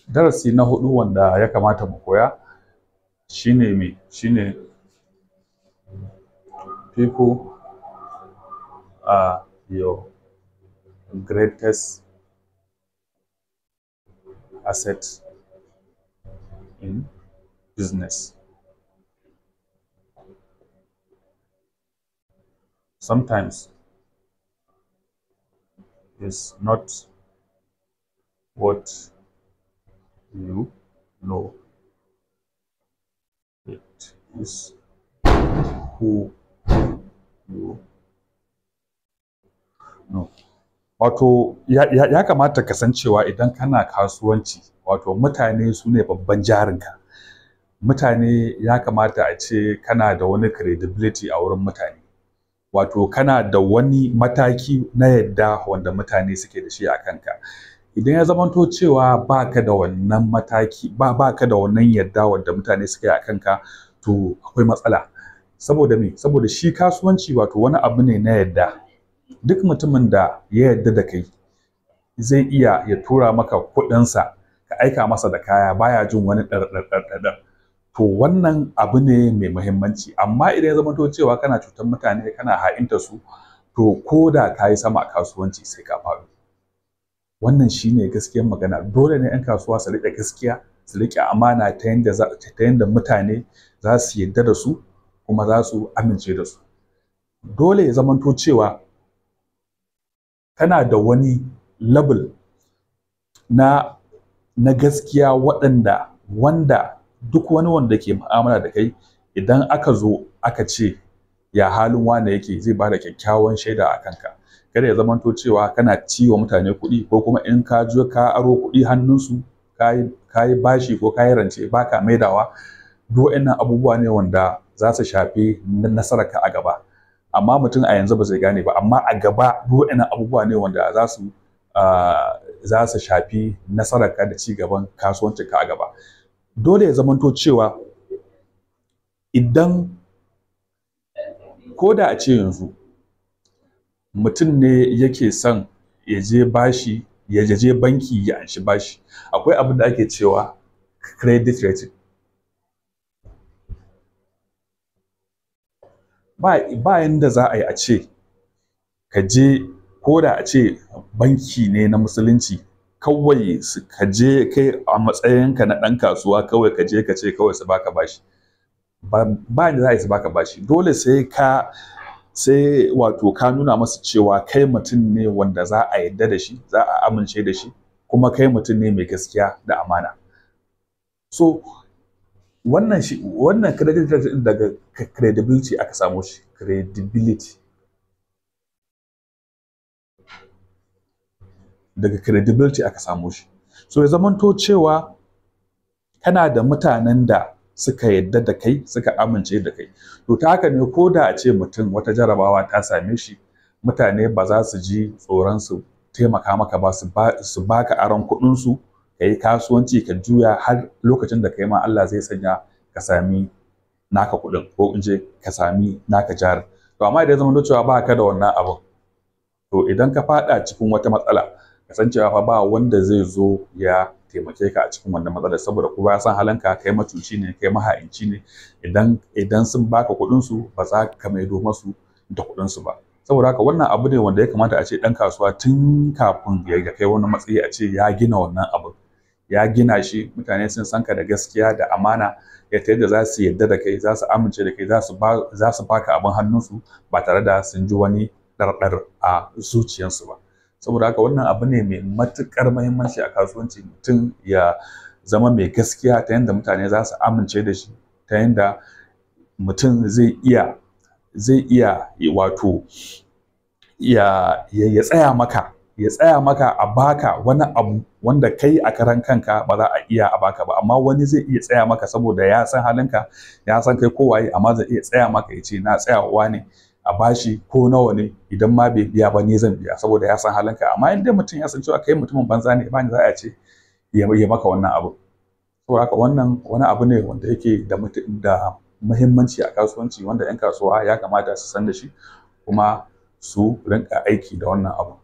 Darasi na hudu wanda ya kamata mu koya shine me? Shine people are your greatest asset in business. Sometimes it's not what you know, it is who you know. Wato ya kamata ka san cewa idan kana kasuwanci, wato mutane su ne babban jarinka. Mutane ya kamata a ce kana da wani credibility a wurin mutane. Wato kana da wani mataki na yadda wanda mutane suke da shi a kanka. Idan ya zamanto cewa baka da wannan mataki, baka da wannan yadda wanda mutane suke a kanka, to akwai matsala. Saboda me? Saboda shi kasuwanci wato wani abu ne na yadda. Duk mutumin da ya yadda da kai zai iya ya tura maka kuɗinsa, ka aika masa da kaya, baya jin wani ɗarɗarɗarɗar. To wannan abu ne mai muhimmanci. Amma idan ya zamanto cewa kana cutar mutane, kana ha'inta su, to ko da ka yi sama a kasuwanci sai ka faɗo. Wannan shine gaskiyar magana. Dole ne 'yan kasuwa su riƙe gaskiya, su riƙe amana ta yanda mutane za su yadda da su kuma za su amince da su. Dole ya zamanto cewa kana da wani level na gaskiya wanda duk wani wanda ke mu'amala da kai, idan aka zo aka ce ya halin wane yake, zai ba da kyakkyawan shaida a kanka. Kada ya zamanto cewa kana ci wa mutane kuɗi, ko kuma in ka je ka aro kuɗi hannunsu, ka yi bashi ko ka yi rance ba ka maidawa. Duk waɗannan abubuwa ne wanda za su shafi nasararka a gaba. Amma mutum a yanzu ba zai gane ba, amma a gaba duk waɗannan abubuwa ne wanda za su shafi nasararka da ci gaban kasuwancinka a gaba. Dole ya zamanto cewa idan ko da a ce yanzu mutum ne yake son ya je bashi, ya je banki ya anshi bashi, akwai abin da ake cewa credit rating. Ba yanda za a yi a ce ka je, ko da a ce banki ne na musulunci, kawai ka je kai a matsayinka na ɗan kasuwa, kawai ka je ka ce kawai su baka bashi. Ba yanda za a yi su baka bashi. Dole sai ka sai wato ka nuna masu cewa kai mutum ne wanda za a yarda da shi, za a amince da shi, kuma kai mutum ne mai gaskiya da amana. So wannan credit rating daga credibility aka samo shi. Credibility. Daga credibility aka samo shi. So ya zamanto cewa kana da mutanen da suka yadda da kai, suka amince da kai. To ta haka ne ko da a ce mutum wata jarabawa ta same shi, mutane ba za su ji tsoron su taimaka maka ba, su baka aron kuɗin su, ka yi kasuwanci ka juya har lokacin da kai ma Allah zai sanya ka sami naka kuɗin, ko in ce ka sami naka jarin. To amma idan ya zamanto cewa ba ka da wannan abun, to idan ka faɗa cikin wata matsala, ka san cewa fa ba wanda zai zo ya taimake ka a cikin wannan matsalar, saboda kowa ya san halinka, kai macuci ne, kai maha'inci ne. Idan sun baka kuɗin su, ba za ka maido masu da kuɗin su ba. Saboda haka wannan abu ne wanda ya kamata a ce ɗan kasuwa tun kafin ya kai wani matsayi a ce ya gina wannan abun. Ya gina shi, mutane sun san ka da gaskiya da amana, ya ta yadda za su yarda da kai, za su amince da kai, za su baka abin hannunsu ba tare da sun ji wani ɗarɗar a zuciyarsu ba. Saboda haka wannan abu ne mai matuƙar muhimmanci a kasuwanci, mutum ya zama mai gaskiya ta yadda mutane za su amince da shi, ta yadda mutum zai iya wato ya tsaya maka, ya tsaya maka a baka wani abu wanda kai a karan kanka ba za a iya a baka ba, amma wani zai iya tsaya maka saboda ya san halinka, ya san kai kowaye, amma zai iya tsaya maka ya ce na tsayawa ne a bashi ko nawa ne, idan ma bai biya ba ni zan biya, saboda ya san halinka. Amma in dai mutum ya san cewa kai mutumin banza ne, ba ni za a ce ya maka wannan abu. Saboda haka wannan wani abu ne wanda yake da muhimmanci a kasuwanci, wanda 'yan kasuwa ya kamata su san da shi kuma su rinka aiki da wannan abu.